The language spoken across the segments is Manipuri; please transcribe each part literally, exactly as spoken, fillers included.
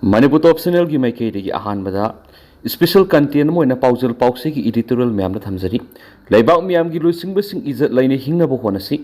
ꯃꯅꯤꯄꯨꯔ ꯇꯣꯞ ꯆꯦꯅꯦꯜꯒꯤ ꯃꯥꯏꯀꯩꯗꯒꯤ ꯑꯍꯥꯟꯕꯗ special content ꯑꯃ ꯑꯣꯏꯅ ꯄꯥꯎꯖꯦꯜ ꯄꯥꯎꯆꯦꯒꯤ editorial ꯃꯌꯥꯝꯗ ꯊꯝꯖꯔꯤ꯫ ꯂꯩꯕꯥꯛ ꯃꯤꯌꯥꯝꯒꯤ ꯂꯨꯆꯤꯡꯕꯁꯤꯡ ꯏꯖꯠ ꯂꯩꯅ ꯍꯤꯡꯅꯕ ꯍꯣꯠꯅꯁꯤ꯫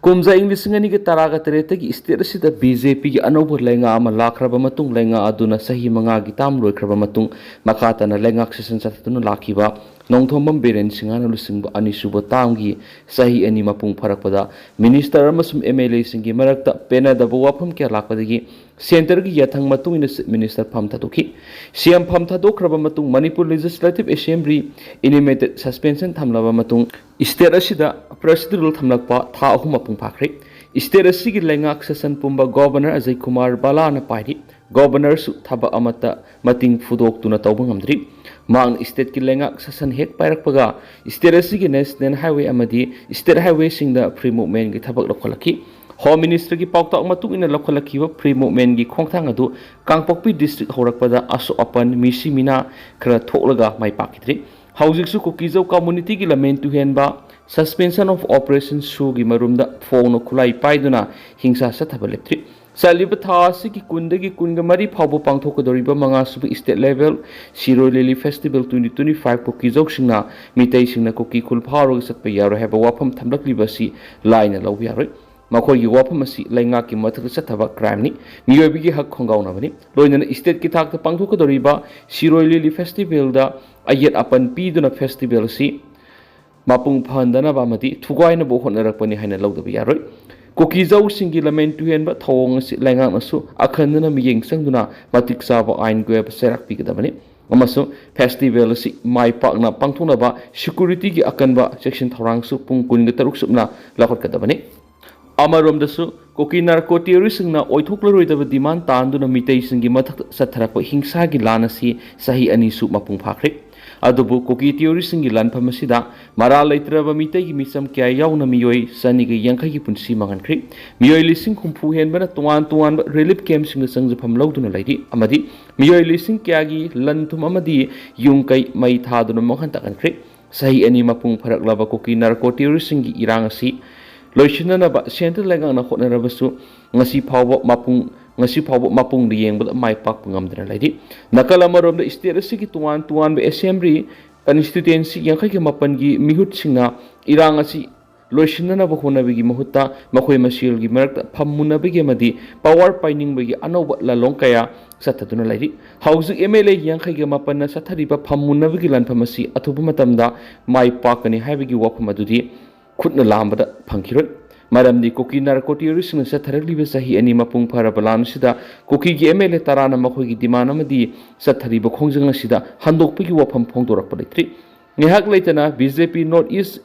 ꯀꯨꯝꯖꯥ ꯏꯪ ꯂꯤꯁꯤꯡ ꯑꯅꯤꯒ ꯇꯔꯥꯒ ꯇꯔꯦꯠꯇꯒꯤ state ꯑꯁꯤꯗ BJPꯒꯤ ꯑꯅꯧꯕ ꯂꯩꯉꯥꯛ ꯑꯃ ꯂꯥꯛꯈ꯭ꯔꯕ ꯃꯇꯨꯡ, ꯂꯩꯉꯥꯛ ꯑꯗꯨꯅ ꯆꯍꯤ ꯃꯉꯥꯒꯤ term ꯂꯣꯏꯈ꯭ꯔꯕ ꯃꯇꯨꯡ, ꯃꯈꯥ ꯇꯥꯅ ꯂꯩꯉꯥꯛ session ꯆꯠꯊꯗꯨꯅ ꯂꯥꯛꯈꯤꯕ ꯅꯣꯡꯊꯣꯝꯕꯝ ꯕꯤꯔꯦꯟ ꯁꯤꯡꯍꯅ ꯂꯨꯆꯤꯡꯕ ꯑꯅꯤꯁꯨꯕ termꯒꯤ ꯆꯍꯤ ꯑꯅꯤ ꯃꯄꯨꯡ ꯐꯥꯔꯛꯄꯗ, minister ꯑꯃꯁꯨꯡ MLAꯁꯤꯡꯒꯤ ꯃꯔꯛꯇ ꯄꯦꯟꯅꯗꯕ ꯋꯥꯐꯝ ꯀꯌꯥ ꯂꯥꯛꯄꯗꯒꯤ, centreꯒꯤ ꯌꯥꯊꯪ ꯃꯇꯨꯡ ꯏꯟꯅ Chief Minister ꯐꯝ ꯊꯥꯗꯣꯛꯈꯤ꯫ CM ꯐꯝ ꯊꯥꯗꯣꯛꯈ꯭ꯔꯕ ꯃꯇꯨꯡ, Manipur Legislative Assembly intermittent suspension ꯊꯝꯂꯕ ꯃꯇꯨꯡ, state ꯑꯁꯤꯗ procedural ꯊꯝꯂꯛꯄ ꯊꯥ ꯑꯍꯨꯝ ꯃꯄꯨꯡ ꯐꯥꯈ꯭ꯔꯦ꯫ State ꯑꯁꯤꯒꯤ ꯂꯩꯉꯥꯛ session ꯄꯨꯝꯕ Governor ꯑꯖꯌ ꯀꯨꯃꯥꯔ ꯚꯜꯂꯥꯅ ꯄꯥꯏꯔꯤ꯫ Governorꯁꯨ ꯊꯕꯛ ꯑꯃꯠꯇ ꯃꯇꯤꯡ ꯐꯨꯗꯣꯛꯇꯨꯅ ꯇꯧꯕ ꯉꯝꯗ꯭ꯔꯤ꯫ ꯃꯍꯥꯛꯅ stateꯀꯤ ꯂꯩꯉꯥꯛ session ꯍꯦꯛ ꯄꯥꯏꯔꯛꯄꯒ, state ꯑꯁꯤꯒꯤ national highway ꯑꯃꯗꯤ state highwayꯁꯤꯡꯗ free movementꯀꯤ ꯊꯕꯛ ꯂꯧꯈꯠꯂꯛꯈꯤ꯫ Home Ministerꯒꯤ ꯄꯥꯎꯇꯥꯛ ꯃꯇꯨꯡ ꯏꯟꯅ ꯂꯧꯈꯠꯂꯛꯈꯤꯕ free movementꯀꯤ ꯈꯣꯡꯊꯥꯡ ꯑꯗꯨ ꯀꯥꯡꯄꯣꯛꯄꯤ district ꯍꯧꯔꯛꯄꯗ ꯑꯁꯣꯛ ꯑꯄꯟ, ꯃꯤꯁꯤ ꯃꯤꯅꯥ ꯈꯔ ꯊꯣꯛꯂꯒ ꯃꯥꯏ ꯄꯥꯛꯈꯤꯗ꯭ꯔꯤ꯫ ꯍꯧꯖꯤꯛꯁꯨ ꯀꯨꯀꯤꯖꯧ communityꯒꯤ ꯂꯝꯍꯦꯟ ꯇꯨꯍꯦꯟꯕ, suspension of operation ꯁꯨꯒꯤ ꯃꯔꯨꯝꯗ ꯐꯣꯡꯅ ꯈꯨꯠꯂꯥꯏ ꯄꯥꯏꯗꯨꯅ ꯍꯤꯡꯁꯥ ꯆꯠꯊꯕ ꯂꯦꯞꯇ꯭ꯔꯤ꯫ ꯆꯠꯂꯤꯕ ꯊꯥ ꯑꯁꯤꯒꯤ ꯀꯨꯟꯗꯒꯤ ꯀꯨꯟꯒ ꯃꯔꯤ ꯐꯥꯎꯕ ꯄꯥꯡꯊꯣꯛꯀꯗꯧꯔꯤꯕ ꯃꯉꯥꯁꯨꯕ state level ꯁꯤꯔꯣꯏ ꯂꯤꯂꯤ festival twenty twenty five ꯀꯨꯀꯤꯖꯧꯁꯤꯡꯅ ꯃꯤꯇꯩꯁꯤꯡꯅ ꯀꯨꯀꯤ ꯈꯨꯜ ꯐꯥꯎꯔꯒ ꯆꯠꯄ ꯌꯥꯔꯣꯏ ꯍꯥꯏꯕ ꯋꯥꯐꯝ ꯊꯝꯂꯛꯂꯤꯕ ꯑꯁꯤ ꯂꯥꯏꯅ ꯂꯧꯕ ꯌꯥꯔꯣꯏ꯫ ꯃꯈꯣꯏꯒꯤ ꯋꯥꯐꯝ ꯑꯁꯤ ꯂꯩꯉꯥꯛꯀꯤ ꯃꯊꯛꯇ ꯆꯠꯊꯕ crimeꯅꯤ, ꯃꯤꯑꯣꯏꯕꯒꯤ ꯍꯛ ꯈꯣꯡꯒꯥꯎꯅꯕꯅꯤ꯫ ꯂꯣꯏꯅꯅ stateꯀꯤ ꯊꯥꯛꯇ ꯄꯥꯡꯊꯣꯛꯀꯗꯧꯔꯤꯕ ꯁꯤꯔꯣꯏ ꯂꯤꯂꯤ festivalꯗ ꯑꯌꯦꯠ ꯑꯄꯟ ꯄꯤꯗꯨꯅ festival ꯑꯁꯤ ꯃꯄꯨꯡ ꯐꯥꯍꯟꯗꯅꯕ ꯑꯃꯗꯤ ꯊꯨꯒꯥꯏꯅꯕ ꯍꯣꯠꯅꯔꯛꯄꯅꯤ ꯍꯥꯏꯅ ꯂꯧꯗꯕ ꯌꯥꯔꯣꯏ꯫ ꯀꯨꯀꯤꯖꯧꯁꯤꯡꯒꯤ ꯂꯝꯍꯦꯟ ꯇꯨꯍꯦꯟꯕ ꯊꯧꯑꯣꯡ ꯑꯁꯤ ꯂꯩꯉꯥꯛꯅꯁꯨ ꯑꯈꯟꯅꯅ ꯃꯤꯠꯌꯦꯡ ꯆꯪꯗꯨꯅ ꯃꯇꯤꯛ ꯆꯥꯕ ꯑꯥꯏꯟꯒꯤ ꯑꯣꯏꯕ ꯆꯩꯔꯥꯛ ꯄꯤꯒꯗꯕꯅꯤ ꯑꯃꯁꯨꯡ festival ꯑꯁꯤ ꯃꯥꯏ ꯄꯥꯛꯅ ꯄꯥꯡꯊꯣꯛꯅꯕ securityꯒꯤ ꯑꯀꯟꯕ ꯆꯦꯛꯁꯤꯟ ꯊꯧꯔꯥꯡꯁꯨ ꯄꯨꯡ ꯀꯨꯟꯒ ꯇꯔꯨꯛ ꯆꯨꯞꯅ ꯂꯧꯈꯠꯀꯗꯕꯅꯤ꯫ ꯑꯃꯔꯣꯝꯗꯁꯨ, ꯀꯨꯀꯤ narco terroristꯁꯤꯡꯅ ꯑꯣꯏꯊꯣꯛꯂꯔꯣꯏꯗꯕ demand ꯇꯥꯟꯗꯨꯅ ꯃꯤꯇꯩꯁꯤꯡꯒꯤ ꯃꯊꯛꯇ ꯆꯠꯊꯔꯛꯄ ꯍꯤꯡꯁꯥꯒꯤ ꯂꯥꯟ ꯑꯁꯤ ꯆꯍꯤ ꯑꯅꯤꯁꯨ ꯃꯄꯨꯡ ꯐꯥꯈ꯭ꯔꯦ꯫ ꯑꯗꯨꯕꯨ ꯀꯨꯀꯤ terroristꯁꯤꯡꯒꯤ ꯂꯥꯟꯐꯝ ꯑꯁꯤꯗ ꯃꯔꯥꯜ ꯂꯩꯇ꯭ꯔꯕ ꯃꯤꯇꯩꯒꯤ ꯃꯤꯆꯝ ꯀꯌꯥ ꯌꯥꯎꯅ ꯃꯤꯑꯣꯏ ꯆꯅꯤꯒ ꯌꯥꯡꯈꯩꯒꯤ ꯄꯨꯟꯁꯤ ꯃꯥꯡꯍꯟꯈ꯭ꯔꯦ꯫ ꯃꯤꯑꯣꯏ ꯂꯤꯁꯤꯡ ꯍꯨꯝꯐꯨ ꯍꯦꯟꯕꯅ ꯇꯣꯉꯥꯟ ꯇꯣꯉꯥꯟꯕ relief campꯁꯤꯡꯗ ꯆꯪꯖꯐꯝ ꯂꯧꯗꯨꯅ ꯂꯩꯔꯤ ꯑꯃꯗꯤ ꯃꯤꯑꯣꯏ ꯂꯤꯁꯤꯡ ꯀꯌꯥꯒꯤ ꯂꯟ ꯊꯨꯝ ꯑꯃꯗꯤ ꯌꯨꯝ ꯀꯩ ꯃꯩ ꯊꯥꯗꯨꯅ ꯃꯥꯡꯍꯟ ꯇꯥꯛꯍꯟꯈ꯭ꯔꯦ꯫ ꯆꯍꯤ ꯑꯅꯤ ꯃꯄꯨꯡ ꯐꯥꯔꯛꯂꯕ ꯀꯨꯀꯤ narco terroristꯁꯤꯡꯒꯤ ꯏꯔꯥꯡ ꯑꯁꯤ ꯂꯣꯏꯁꯤꯟꯅꯅꯕ central ꯂꯩꯉꯥꯛꯅ ꯍꯣꯠꯅꯔꯕꯁꯨ, ꯉꯁꯤ ꯐꯥꯎꯕ ꯃꯄꯨꯡ ꯉꯁꯤ ꯐꯥꯎꯕ ꯃꯄꯨꯡꯗ ꯌꯦꯡꯕꯗ ꯃꯥꯏ ꯄꯥꯛꯄ ꯉꯝꯗꯅ ꯂꯩꯔꯤ꯫ ꯅꯥꯀꯜ ꯑꯃꯔꯣꯝꯗ, ꯁ꯭ꯇꯦꯠ ꯑꯁꯤꯒꯤ ꯇꯣꯉꯥꯟ ꯇꯣꯉꯥꯟꯕ ꯑꯦꯁꯦꯝꯕ꯭ꯂꯤ ꯀꯟꯁꯇꯤꯇ꯭ꯋꯦꯟꯁꯤ ꯌꯥꯡꯈꯩꯒ ꯃꯥꯄꯟꯒꯤ ꯃꯤꯍꯨꯠꯁꯤꯡꯅ ꯏꯔꯥꯡ ꯑꯁꯤ ꯂꯣꯏꯁꯤꯟꯅꯅꯕ ꯍꯣꯠꯅꯕꯒꯤ ꯃꯍꯨꯠꯇ ꯃꯈꯣꯏ ꯃꯁꯦꯜꯒꯤ ꯃꯔꯛꯇ ꯐꯝꯃꯨꯟꯅꯕꯒꯤ ꯑꯃꯗꯤ ꯄꯥꯋꯔ ꯄꯥꯏꯅꯤꯡꯕꯒꯤ ꯑꯅꯧꯕ ꯂꯥꯂꯣꯡ ꯀꯌꯥ ꯆꯠꯊꯗꯨꯅ ꯂꯩꯔꯤ꯫ ꯍꯧꯖꯤꯛ ꯑꯦꯝ ꯑꯦꯜ ꯑꯦ ꯌꯥꯡꯈꯩꯒ ꯃꯥꯄꯟꯅ ꯆꯠꯊꯔꯤꯕ ꯐꯝꯃꯨꯟꯅꯕꯒꯤ ꯂꯥꯟꯐꯝ ꯑꯁꯤ ꯑꯊꯨꯕ ꯃꯇꯝꯗ ꯃꯥꯏ ꯄꯥꯛꯀꯅꯤ ꯍꯥꯏꯕꯒꯤ ꯋꯥꯐꯝ ꯑꯗꯨꯗꯤ ꯈꯨꯠꯅ ꯂꯥꯝꯕꯗ ꯐꯪꯈꯤꯔꯣꯏ꯫ ꯃꯔꯝꯗꯤ ꯀꯨꯀꯤ ꯅꯥꯔꯀꯣ ꯇꯦꯔꯣꯔꯤꯁꯁꯤꯡꯅ ꯆꯠꯊꯔꯛꯂꯤꯕ ꯆꯍꯤ ꯑꯅꯤ ꯃꯄꯨꯡ ꯐꯥꯔꯕ ꯂꯥꯟ ꯑꯁꯤꯗ ꯀꯨꯀꯤꯒꯤ ꯑꯦꯝ ꯑꯦꯜ ꯑꯦ ꯇꯔꯥꯅ ꯃꯈꯣꯏꯒꯤ ꯗꯤꯃꯥꯟ ꯑꯃꯗꯤ ꯆꯠꯊꯔꯤꯕ ꯈꯣꯡꯖꯪ ꯑꯁꯤꯗ ꯍꯟꯗꯣꯛꯄꯒꯤ ꯋꯥꯐꯝ ꯐꯣꯡꯗꯣꯔꯛꯄ ꯂꯩꯇ꯭ꯔꯤ꯫ ꯉꯥꯏꯍꯥꯛ ꯂꯩꯇꯅ ꯕꯤ ꯖꯦ ꯄꯤ ꯅꯣꯔꯠ ꯏꯁ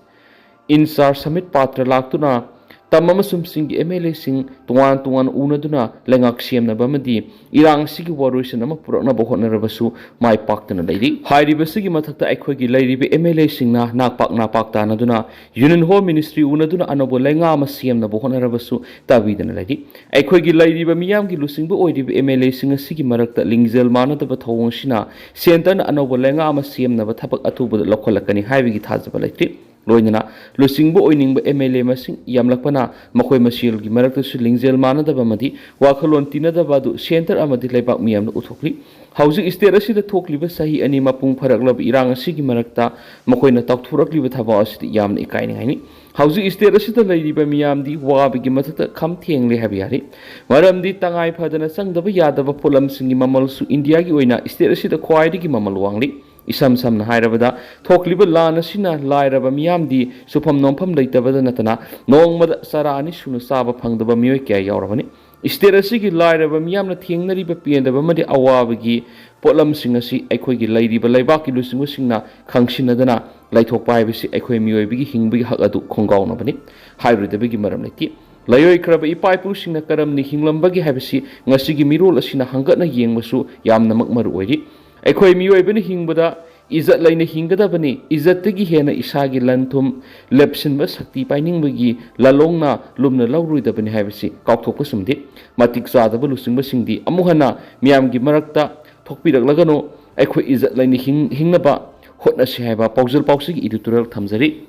ꯏꯟꯆꯥꯔꯖ ꯁꯃꯤꯠ ꯄꯥꯇ꯭ꯔ ꯂꯥꯛꯇꯨꯅ ꯇꯝ ꯑꯃꯁꯨꯡ ꯆꯤꯡꯒꯤ ꯑꯦꯝ ꯑꯦꯜ ꯑꯦꯁꯤꯡ ꯇꯣꯉꯥꯟ ꯇꯣꯉꯥꯟ ꯎꯅꯗꯨꯅ ꯂꯩꯉꯥꯛ ꯁꯦꯝꯅꯕ ꯑꯃꯗꯤ ꯏꯔꯥꯡ ꯑꯁꯤꯒꯤ ꯋꯥꯔꯣꯏꯁꯤꯟ ꯑꯃ ꯄꯨꯔꯛꯅꯕ ꯍꯣꯠꯅꯔꯕꯁꯨ ꯃꯥꯏ ꯄꯥꯛꯇꯅ ꯂꯩꯔꯤ꯫ ꯍꯥꯏꯔꯤꯕꯁꯤꯒꯤ ꯃꯊꯛꯇ ꯑꯩꯈꯣꯏꯒꯤ ꯂꯩꯔꯤꯕ ꯑꯦꯝ ꯑꯦꯜ ꯑꯦꯁꯤꯡꯅ ꯅꯥꯛꯄꯥꯛ ꯅꯥꯄꯥꯛ ꯇꯥꯟꯅꯗꯨꯅ ꯌꯨꯅꯤꯌꯟ ꯍꯣꯝ ꯃꯤꯅꯤꯁꯇ꯭ꯔꯤ ꯎꯅꯗꯨꯅ ꯑꯅꯧꯕ ꯂꯩꯉꯥꯛ ꯑꯃ ꯁꯦꯝꯅꯕ ꯍꯣꯠꯅꯔꯕꯁꯨ ꯇꯥꯕꯤꯗꯅ ꯂꯩꯔꯤ꯫ ꯑꯩꯈꯣꯏꯒꯤ ꯂꯩꯔꯤꯕ ꯃꯤꯌꯥꯝꯒꯤ ꯂꯨꯆꯤꯡꯕ ꯑꯣꯏꯔꯤꯕ ꯑꯦꯝ ꯑꯦꯜ ꯑꯦꯁꯤꯡ ꯑꯁꯤꯒꯤ ꯃꯔꯛꯇ ꯂꯤꯡꯖꯦꯜ ꯃꯥꯟꯅꯗꯕ ꯊꯧꯑꯣꯡ ꯑꯁꯤꯅ ꯁꯦꯟꯇꯔꯅ ꯑꯅꯧꯕ ꯂꯩꯉꯥꯛ ꯑꯃ ꯁꯦꯝꯅꯕ ꯊꯕꯛ ꯑꯊꯨꯕꯗ ꯂꯧꯈꯠꯂꯛꯀꯅꯤ ꯍꯥꯏꯕꯒꯤ ꯊꯥꯖꯕ ꯂꯩꯇ꯭ꯔꯤ꯫ ꯂꯣꯏꯅꯅ ꯂꯨꯆꯤꯡꯕ ꯑꯣꯏꯅꯤꯡꯕ ꯑꯦꯝ ꯑꯦꯜ ꯑꯦ ꯃꯁꯤꯡ ꯌꯥꯝꯂꯛꯄꯅ ꯃꯈꯣꯏ ꯃꯁꯦꯜꯒꯤ ꯃꯔꯛꯇꯁꯨ ꯂꯤꯡꯖꯦꯜ ꯃꯥꯟꯅꯗꯕ ꯑꯃꯗꯤ ꯋꯥꯈꯜꯂꯣꯟ ꯇꯤꯟꯅꯗꯕ ꯑꯗꯨ ꯁꯦꯟꯇꯔ ꯑꯃꯗꯤ ꯂꯩꯕꯥꯛ ꯃꯤꯌꯥꯝꯅ ꯎꯊꯣꯛꯂꯤ꯫ ꯍꯧꯖꯤꯛ ꯁ꯭ꯇꯦꯠ ꯑꯁꯤꯗ ꯊꯣꯛꯂꯤꯕ ꯆꯍꯤ ꯑꯅꯤ ꯃꯄꯨꯡ ꯐꯥꯔꯛꯂꯕ ꯏꯔꯥꯡ ꯑꯁꯤꯒꯤ ꯃꯔꯛꯇ ꯃꯈꯣꯏꯅ ꯇꯧꯊꯣꯔꯛꯂꯤꯕ ꯊꯕꯛ ꯑꯁꯤꯗꯤ ꯌꯥꯝꯅ ꯏꯀꯥꯏꯅꯤꯡꯉꯥꯏꯅꯤ꯫ ꯍꯧꯖꯤꯛ ꯁ꯭ꯇꯦꯠ ꯑꯁꯤꯗ ꯂꯩꯔꯤꯕ ꯃꯤꯌꯥꯝꯗꯤ ꯋꯥꯕꯒꯤ ꯃꯊꯛꯇ ꯈꯝ ꯊꯦꯡꯂꯦ ꯍꯥꯏꯕ ꯌꯥꯔꯦ꯫ ꯃꯔꯝꯗꯤ ꯇꯉꯥꯏ ꯐꯗꯅ ꯆꯪꯗꯕ ꯌꯥꯗꯕ ꯄꯣꯠꯂꯝꯁꯤꯡꯒꯤ ꯃꯃꯜꯁꯨ ꯏꯟꯗꯤꯌꯥꯒꯤ ꯑꯣꯏꯅ ꯁ꯭ꯇꯦꯠ ꯑꯁꯤꯗ ꯈ꯭ꯋꯥꯏꯗꯒꯤ ꯃꯃꯜ ꯋꯥꯡꯂꯤ꯫ ꯏꯁꯝ ꯁꯝꯅ ꯍꯥꯏꯔꯕꯗ, ꯊꯣꯛꯂꯤꯕ ꯂꯥꯟ ꯑꯁꯤꯅ ꯂꯥꯏꯔꯕ ꯃꯤꯌꯥꯝꯗꯤ ꯁꯨꯐꯝ ꯅꯣꯝꯐꯝ ꯂꯩꯇꯕꯗ ꯅꯠꯇꯅ ꯅꯣꯡꯃꯗ ꯆꯔꯥ ꯑꯅꯤ ꯁꯨꯅ ꯆꯥꯕ ꯐꯪꯗꯕ ꯃꯤꯑꯣꯏ ꯀꯌꯥ ꯌꯥꯎꯔꯕꯅꯤ꯫ ꯁ꯭ꯇꯦꯠ ꯑꯁꯤꯒꯤ ꯂꯥꯏꯔꯕ ꯃꯤꯌꯥꯝꯅ ꯊꯦꯡꯅꯔꯤꯕ ꯄꯦꯟꯗꯕ ꯑꯃꯗꯤ ꯑꯋꯥꯕꯒꯤ ꯄꯣꯠꯂꯝꯁꯤꯡ ꯑꯁꯤ ꯑꯩꯈꯣꯏꯒꯤ ꯂꯩꯔꯤꯕ ꯂꯩꯕꯥꯛꯀꯤ ꯂꯨꯆꯤꯡꯕꯁꯤꯡꯅ ꯈꯪꯁꯤꯟꯅꯗꯅ ꯂꯩꯊꯣꯛꯄ ꯍꯥꯏꯕꯁꯤ ꯑꯩꯈꯣꯏ ꯃꯤꯑꯣꯏꯕꯒꯤ ꯍꯤꯡꯕꯒꯤ ꯍꯛ ꯑꯗꯨ ꯈꯣꯡꯒꯥꯎꯅꯕꯅꯤ꯫ ꯍꯥꯏꯔꯣꯏꯗꯕꯒꯤ ꯃꯔꯝ ꯂꯩꯇꯦ꯫ ꯂꯩꯔꯣꯏꯈ꯭ꯔꯕ ꯏꯄꯥ ꯏꯄꯨꯁꯤꯡꯅ ꯀꯔꯝꯅ ꯍꯤꯡꯂꯝꯕꯒꯦ ꯍꯥꯏꯕꯁꯤ ꯉꯁꯤꯒꯤ ꯃꯤꯔꯣꯜ ꯑꯁꯤꯅ ꯍꯪꯒꯠꯅ ꯌꯦꯡꯕꯁꯨ ꯌꯥꯝꯅꯃꯛ ꯃꯔꯨ ꯑꯣꯏꯔꯤ꯫ ꯑꯩꯈꯣꯏ ꯃꯤꯑꯣꯏꯕꯅ ꯍꯤꯡꯕꯗ ꯏꯖꯠ ꯂꯩꯅ ꯍꯤꯡꯒꯗꯕꯅꯤ꯫ ꯏꯖꯠꯇꯒꯤ ꯍꯦꯟꯅ ꯏꯁꯥꯒꯤ ꯂꯟ ꯊꯨꯝ ꯂꯦꯞꯁꯤꯟꯕ ꯁꯛꯇꯤ ꯄꯥꯏꯅꯤꯡꯕꯒꯤ ꯂꯥꯂꯣꯡꯅ ꯂꯨꯝꯅ ꯂꯧꯔꯣꯏꯗꯕꯅꯤ ꯍꯥꯏꯕꯁꯤ ꯀꯥꯎꯊꯣꯛꯄ ꯆꯨꯝꯗꯦ꯫ ꯃꯇꯤꯛ ꯆꯥꯗꯕ ꯂꯨꯆꯤꯡꯕꯁꯤꯡꯗꯤ ꯑꯃꯨꯛ ꯍꯟꯅ ꯃꯤꯌꯥꯝꯒꯤ ꯃꯔꯛꯇ ꯊꯣꯛꯄꯤꯔꯛꯂꯒꯅꯨ꯫ ꯑꯩꯈꯣꯏ ꯏꯖꯠ ꯂꯩꯅ ꯍꯤꯡ-, ꯍꯤꯡꯅꯕ ꯍꯣꯠꯅꯁꯤ ꯍꯥꯏꯕ ꯄꯥꯎꯖꯦꯜ ꯄꯥꯎꯁꯤꯒꯤ editorial ꯊꯝꯖꯔꯤ꯫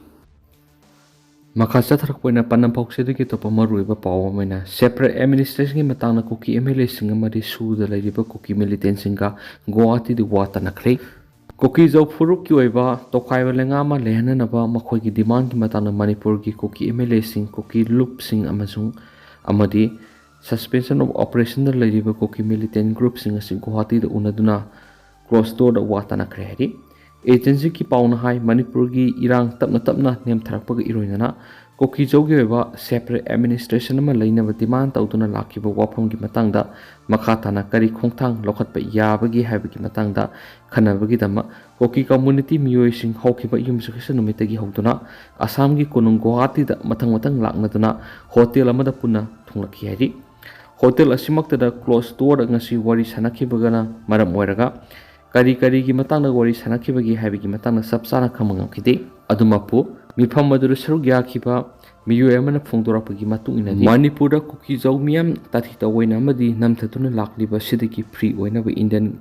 ꯃꯈꯥ ꯆꯠꯊꯔꯛꯄ ꯑꯣꯏꯅ ꯄꯥꯟꯗꯝ ꯄꯥꯎꯆꯦꯗꯒꯤ ꯑꯇꯣꯞꯄ ꯃꯔꯨꯑꯣꯏꯕ ꯄꯥꯎ ꯑꯃ ꯑꯣꯏꯅ separate administrationꯒꯤ ꯃꯇꯥꯡꯗ ꯀꯨꯀꯤ MLAꯁꯤꯡ ꯑꯃꯗꯤ ꯁꯨꯗ ꯂꯩꯔꯤꯕ ꯀꯨꯀꯤ militantꯁꯤꯡꯒ ꯒꯨꯋꯥꯍꯥꯇꯤꯗ ꯋꯥ ꯇꯥꯅꯈ꯭ꯔꯦ꯫ ꯀꯨꯀꯤꯖꯧ ꯐꯨꯔꯨꯞꯀꯤ ꯑꯣꯏꯕ ꯇꯣꯈꯥꯏꯕ ꯂꯩꯉꯥꯛ ꯑꯃ ꯂꯩꯍꯟꯅꯅꯕ ꯃꯈꯣꯏꯒꯤ demandꯀꯤ ꯃꯇꯥꯡꯗ ꯃꯅꯤꯄꯨꯔꯒꯤ ꯀꯨꯀꯤ MLAꯁꯤꯡ, ꯀꯨꯀꯤ ꯂꯨꯞꯁꯤꯡ ꯑꯃꯁꯨꯡ ꯑꯃꯗꯤ suspension of operationꯗ ꯂꯩꯔꯤꯕ ꯀꯨꯀꯤ militant groupꯁꯤꯡ ꯑꯁꯤ ꯒꯨꯋꯥꯍꯥꯇꯤꯗ ꯎꯅꯗꯨꯅ closed doorꯗ ꯋꯥ ꯇꯥꯅꯈ꯭ꯔꯦ ꯍꯥꯏꯔꯤ꯫ Agencyꯒꯤ ꯄꯥꯎꯅ ꯍꯥꯏ, ꯃꯅꯤꯄꯨꯔꯒꯤ ꯏꯔꯥꯡ ꯇꯞꯅ ꯇꯞꯅ ꯅꯦꯝꯊꯔꯛꯄꯒ ꯏꯔꯣꯏꯅꯅ ꯀꯨꯀꯤꯖꯧꯒꯤ ꯑꯣꯏꯕ separate administration ꯑꯃ ꯂꯩꯅꯕ demand ꯇꯧꯗꯨꯅ ꯂꯥꯛꯈꯤꯕ ꯋꯥꯐꯝꯒꯤ ꯃꯇꯥꯡꯗ ꯃꯈꯥ ꯇꯥꯅ ꯀꯔꯤ ꯈꯣꯡꯊꯥꯡ ꯂꯧꯈꯠꯄ ꯌꯥꯕꯒꯦ ꯍꯥꯏꯕꯒꯤ ꯃꯇꯥꯡꯗ ꯈꯟꯅꯕꯒꯤꯗꯃꯛ ꯀꯨꯀꯤ community ꯃꯤꯑꯣꯏꯁꯤꯡ ꯍꯧꯈꯤꯕ ꯌꯨꯝꯁꯀꯩꯁ ꯅꯨꯃꯤꯠꯇꯒꯤ ꯍꯧꯗꯨꯅ ꯑꯁꯥꯝꯒꯤ ꯀꯣꯅꯨꯡ ꯒꯨꯋꯥꯍꯥꯇꯤꯗ ꯃꯊꯪ ꯃꯊꯪ ꯂꯥꯛꯅꯗꯨꯅ hotel ꯑꯃꯗ ꯄꯨꯟꯅ ꯊꯨꯡꯂꯛꯈꯤ ꯍꯥꯏꯔꯤ꯫ Hotel ꯑꯁꯤꯃꯛꯇꯗ closed doorꯗ ꯉꯁꯤ ꯋꯥꯔꯤ ꯁꯥꯟꯅꯈꯤꯕꯒꯅ ꯃꯔꯝ ꯑꯣꯏꯔꯒ ꯀꯔꯤ ꯀꯔꯤꯒꯤ ꯃꯇꯥꯡꯗ ꯋꯥꯔꯤ ꯁꯥꯟꯅꯈꯤꯕꯒꯦ ꯍꯥꯏꯕꯒꯤ ꯃꯇꯥꯡꯗ ꯆꯞ ꯆꯥꯅ ꯈꯪꯕ ꯉꯝꯈꯤꯗꯦ꯫ ꯑꯗꯨꯃꯛꯄꯨ, ꯃꯤꯐꯝ ꯑꯗꯨꯗ ꯁꯔꯨꯛ ꯌꯥꯈꯤꯕ ꯃꯤꯑꯣꯏ ꯑꯃꯅ ꯐꯣꯡꯗꯣꯔꯛꯄꯒꯤ ꯃꯇꯨꯡ ꯏꯟꯅꯗꯤ, ꯃꯅꯤꯄꯨꯔꯗ ꯀꯨꯀꯤꯖꯧ ꯃꯤꯌꯥꯝ ꯇꯥꯊꯤ ꯇꯧꯑꯣꯏꯅ ꯑꯃꯗꯤ ꯅꯝꯊꯗꯨꯅ ꯂꯥꯛꯂꯤꯕ ꯑꯁꯤꯗꯒꯤ free ꯑꯣꯏꯅꯕ Indian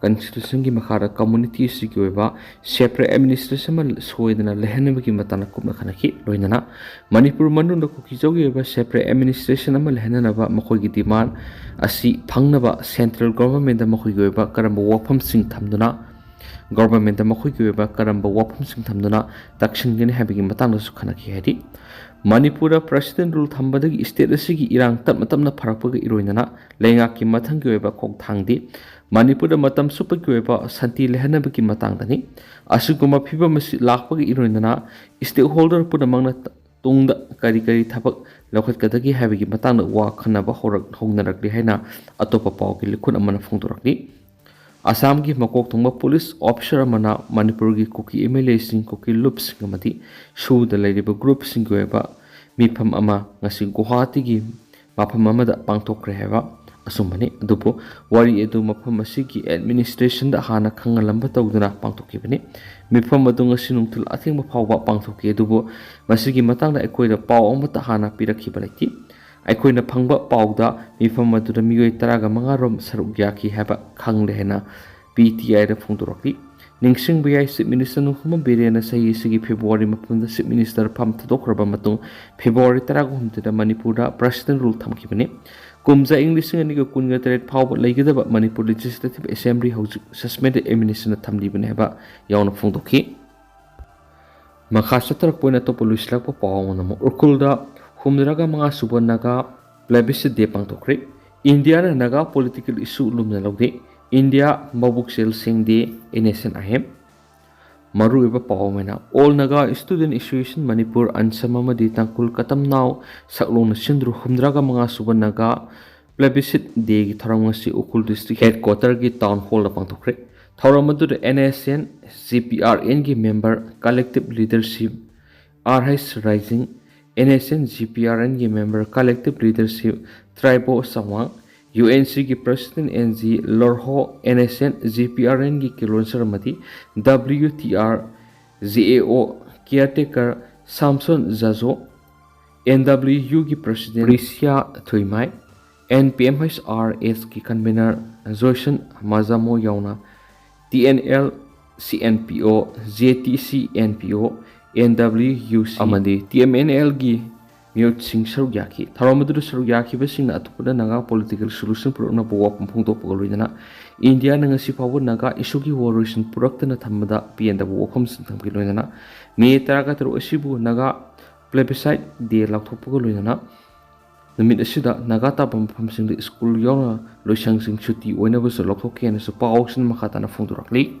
Constitutionꯒꯤ ꯃꯈꯥꯗ community ꯑꯁꯤꯒꯤ ꯑꯣꯏꯕ separate administration ꯑꯃ ꯁꯣꯏꯗꯅ ꯂꯩꯍꯟꯅꯕꯒꯤ ꯃꯇꯥꯡꯗ ꯀꯨꯞꯅ ꯈꯟꯅꯈꯤ꯫ ꯂꯣꯏꯅꯅ ꯃꯅꯤꯄꯨꯔ ꯃꯅꯨꯡꯗ ꯀꯨꯀꯤꯖꯧꯒꯤ ꯑꯣꯏꯕ separate administration ꯑꯃ ꯂꯩꯍꯟꯅꯅꯕ ꯃꯈꯣꯏꯒꯤ demand ꯑꯁꯤ ꯐꯪꯅꯕ central governmentꯗ ꯃꯈꯣꯏꯒꯤ ꯑꯣꯏꯕ ꯀꯔꯝꯕ ꯋꯥꯐꯝꯁꯤꯡ ꯊꯝꯗꯨꯅ, governmentꯗ ꯃꯈꯣꯏꯒꯤ ꯑꯣꯏꯕ ꯀꯔꯝꯕ ꯋꯥꯐꯝꯁꯤꯡ ꯊꯝꯗꯨꯅ ꯇꯛꯁꯤꯟꯒꯅꯤ ꯍꯥꯏꯕꯒꯤ ꯃꯇꯥꯡꯗꯁꯨ ꯈꯟꯅꯈꯤ ꯍꯥꯏꯔꯤ꯫ ꯃꯅꯤꯄꯨꯔꯗ president rule ꯊꯝꯕꯗꯒꯤ state ꯑꯁꯤꯒꯤ ꯏꯔꯥꯡ ꯇꯞꯅ ꯇꯞꯅ ꯐꯔꯛꯄꯒ ꯏꯔꯣꯏꯅꯅ ꯂꯩꯉꯥꯛꯀꯤ ꯃꯊꯪꯒꯤ ꯑꯣꯏꯕ ꯈꯣꯡꯊꯥꯡꯗꯤ ꯃꯅꯤꯄꯨꯔꯗ ꯃꯇꯝ ꯆꯨꯞꯄꯒꯤ ꯑꯣꯏꯕ ꯁꯥꯟꯇꯤ ꯂꯩꯍꯟꯅꯕꯒꯤ ꯃꯇꯥꯡꯗꯅꯤ꯫ ꯑꯁꯤꯒꯨꯝꯕ ꯐꯤꯕꯝ ꯑꯁꯤ ꯂꯥꯛꯄꯒ ꯏꯔꯣꯏꯅꯅ stakeholder ꯄꯨꯝꯅꯃꯛꯅ ꯇꯨꯡꯗ ꯀꯔꯤ ꯀꯔꯤ ꯊꯕꯛ ꯂꯧꯈꯠꯀꯗꯒꯦ ꯍꯥꯏꯕꯒꯤ ꯃꯇꯥꯡꯗ ꯋꯥ ꯈꯟꯅꯕ ꯍꯧꯔꯛ-, ꯍꯧꯅꯔꯛꯂꯤ ꯍꯥꯏꯅ ꯑꯇꯣꯞꯄ ꯄꯥꯎꯒꯤ ꯂꯤꯈꯨꯟ ꯑꯃꯅ ꯐꯣꯡꯗꯣꯔꯛꯂꯤ꯫ ꯑꯁꯥꯝꯒꯤ ꯃꯀꯣꯛ ꯊꯣꯡꯕ police officer ꯑꯃꯅ ꯃꯅꯤꯄꯨꯔꯒꯤ ꯀꯨꯀꯤ MLAꯁꯤꯡ, ꯀꯨꯀꯤ ꯂꯨꯞꯁꯤꯡ ꯑꯃꯗꯤ ꯁꯨꯗ ꯂꯩꯔꯤꯕ groupꯁꯤꯡꯒꯤ ꯑꯣꯏꯕ ꯃꯤꯐꯝ ꯑꯃ ꯉꯁꯤ ꯒꯨꯋꯥꯍꯥꯇꯤꯒꯤ ꯃꯐꯝ ꯑꯃꯗ ꯄꯥꯡꯊꯣꯛꯈ꯭ꯔꯦ ꯍꯥꯏꯕ ꯑꯆꯨꯝꯕꯅꯤ꯫ ꯑꯗꯨꯕꯨ ꯋꯥꯔꯤ ꯑꯗꯨ ꯃꯐꯝ ꯑꯁꯤꯒꯤ administrationꯗ ꯍꯥꯟꯅ ꯈꯪꯍꯜꯂꯝꯕ ꯇꯧꯗꯨꯅ ꯄꯥꯡꯊꯣꯛꯈꯤꯕꯅꯤ꯫ ꯃꯤꯐꯝ ꯑꯗꯨ ꯉꯁꯤ ꯅꯨꯡꯊꯤꯜ ꯑꯊꯦꯡꯕ ꯐꯥꯎꯕ ꯄꯥꯡꯊꯣꯛꯈꯤ, ꯑꯗꯨꯕꯨ ꯃꯁꯤꯒꯤ ꯃꯇꯥꯡꯗ ꯑꯩꯈꯣꯏꯗ ꯄꯥꯎ ꯑꯃꯠꯇ ꯍꯥꯟꯅ ꯄꯤꯔꯛꯈꯤꯕ ꯂꯩꯇꯦ꯫ ꯑꯩꯈꯣꯏꯅ ꯐꯪꯕ ꯄꯥꯎꯗ ꯃꯤꯐꯝ ꯑꯗꯨꯗ ꯃꯤꯑꯣꯏ ꯇꯔꯥꯒ ꯃꯉꯥ ꯔꯣꯝ ꯁꯔꯨꯛ ꯌꯥꯈꯤ ꯍꯥꯏꯕ ꯈꯪꯂꯦ ꯍꯥꯏꯅ PTIꯗ ꯐꯣꯡꯗꯣꯔꯛꯂꯤ꯫ ꯅꯤꯡꯁꯤꯡꯕ ꯌꯥꯏ, Chief Minister ꯅꯣꯡꯊꯣꯝꯕꯝ ꯕꯤꯔꯦꯟꯅ ꯆꯍꯤ ꯑꯁꯤꯒꯤ February ꯃꯥꯄꯟꯗ Chief Minister ꯐꯝ ꯊꯥꯗꯣꯛꯈ꯭ꯔꯕ ꯃꯇꯨꯡ February ꯇꯔꯥꯍꯨꯝꯗꯣꯏꯗ ꯃꯅꯤꯄꯨꯔꯗ President Rule ꯊꯝꯈꯤꯕꯅꯤ꯫ ꯀꯨꯝꯖꯥ ꯏꯪ ꯂꯤꯁꯤꯡ ꯑꯅꯤꯒ ꯀꯨꯟꯒ ꯇꯔꯦꯠ ꯐꯥꯎꯕ ꯂꯩꯒꯗꯕ ꯃꯅꯤꯄꯨꯔ Legislative Assembly ꯍꯧꯖꯤꯛ Suspended Administration ꯊꯝꯂꯤꯕꯅꯤ ꯍꯥꯏꯕ ꯌꯥꯎꯅ ꯐꯣꯡꯗꯣꯛꯈꯤ꯫ ꯃꯈꯥ ꯆꯠꯊꯔꯛꯄ ꯑꯣꯏꯅ ꯑꯇꯣꯞꯄ ꯂꯣꯏꯁꯤꯜꯂꯛꯄ ꯄꯥꯎ ꯑꯃꯅ ꯑꯃꯨꯛ ꯎꯈ꯭ꯔꯨꯜꯗ ꯍꯨꯝꯗ꯭ꯔꯥꯒ ꯃꯉꯥ ꯁꯨꯕ Naga Plebiscite Day ꯄꯥꯡꯊꯣꯛꯈ꯭ꯔꯦ꯫ ꯏꯟꯗꯤꯌꯥꯅ ꯅꯥꯒꯥ political issue ꯂꯨꯝꯅ ꯂꯧꯗꯦ꯫ ꯏꯟꯗꯤꯌꯥ ꯃꯕꯨꯛꯆꯦꯜ ꯁꯦꯡꯗꯦ, N S N I M. ꯃꯔꯨꯑꯣꯏꯕ ꯄꯥꯎ ꯑꯃꯅ All Naga Student Association Manipur, ꯑꯟꯁꯝ ꯑꯃꯗꯤ ꯇꯥꯡꯈꯨꯜ ꯀꯇꯝꯅꯥꯎ ꯁꯛꯂꯣꯡꯅ ꯁꯤꯟꯗꯨꯅ ꯍꯨꯝꯗ꯭ꯔꯥꯒ ꯃꯉꯥ ꯁꯨꯕ Naga Plebiscite Dayꯒꯤ ꯊꯧꯔꯝ ꯉꯁꯤ ꯎꯈ꯭ꯔꯨꯜ District Headquarterꯒꯤ Town Hallꯗ ꯄꯥꯡꯊꯣꯛꯈ꯭ꯔꯦ꯫ ꯊꯧꯔꯝ ꯑꯗꯨꯗ N S N G P R ꯑꯦꯟꯒꯤ member, collective leadership, R H Raising, N S N G P R ꯑꯦꯟꯒꯤ member, collective leadership, ꯇ꯭ꯔꯥꯏꯕꯣ ꯆꯥꯡꯋꯥꯡ, ꯌꯨ ꯑꯦꯟ ꯁꯤꯒꯤ President N G Lorho, N S N G P R ꯑꯦꯟꯒꯤ ꯀꯤꯂꯣꯟ ꯁꯔꯃꯗꯤ, W T R G A O caretaker Samson Jajo, N W ꯌꯨꯒꯤ President Prisiya Thuimai, N P M H R ꯑꯦꯁꯀꯤ convener ꯖꯣꯏꯁꯟ ꯃꯥꯖꯥꯃꯣ ꯌꯥꯎꯅ T N L, C N P O, J T C N P O, N ꯗꯕ꯭ꯂꯤꯌꯨ U ꯁꯤ ꯑꯃꯗꯤ ꯇꯤ ꯑꯦꯝ ꯑꯦꯟ ꯑꯦꯜꯒꯤ ꯃꯤꯑꯣꯏꯁꯤꯡ ꯁꯔꯨꯛ ꯌꯥꯈꯤ꯫ ꯊꯧꯔꯝ ꯑꯗꯨꯗ ꯁꯔꯨꯛ ꯌꯥꯈꯤꯕꯁꯤꯡꯅ ꯑꯊꯨꯕꯗ ꯅꯥꯒꯥ political solution ꯄꯨꯔꯛꯅꯕ ꯋꯥꯐꯝ ꯐꯣꯡꯗꯣꯛꯄꯒ ꯂꯣꯏꯅꯅ ꯏꯟꯗꯤꯌꯥꯅ ꯉꯁꯤ ꯐꯥꯎꯕ ꯅꯥꯒꯥ issueꯒꯤ war resolution ꯄꯨꯔꯛꯇꯅ ꯊꯝꯕꯗ ꯄꯦꯟꯗꯕ ꯋꯥꯐꯝꯁꯤꯡ ꯊꯝꯈꯤ꯫ ꯂꯣꯏꯅꯅ ꯃꯦ ꯇꯔꯥꯒ ꯇꯔꯨꯛ ꯑꯁꯤꯕꯨ Naga Plebiscite Day ꯂꯥꯎꯊꯣꯛꯄꯒ ꯂꯣꯏꯅꯅ ꯅꯨꯃꯤꯠ ꯑꯁꯤꯗ ꯅꯥꯒꯥ ꯇꯥꯕ ꯃꯐꯝꯁꯤꯡꯗ school ꯌꯥꯎꯅ ꯂꯣꯏꯁꯪꯁꯤꯡ ꯁꯨꯇꯤ ꯑꯣꯏꯅꯕꯁꯨ ꯂꯧꯊꯣꯛꯈꯤ ꯍꯥꯏꯅꯁꯨ ꯄꯥꯎꯁꯤꯡ ꯃꯈꯥ ꯇꯥꯅ ꯐꯣꯡꯗꯣꯔꯛꯂꯤ꯫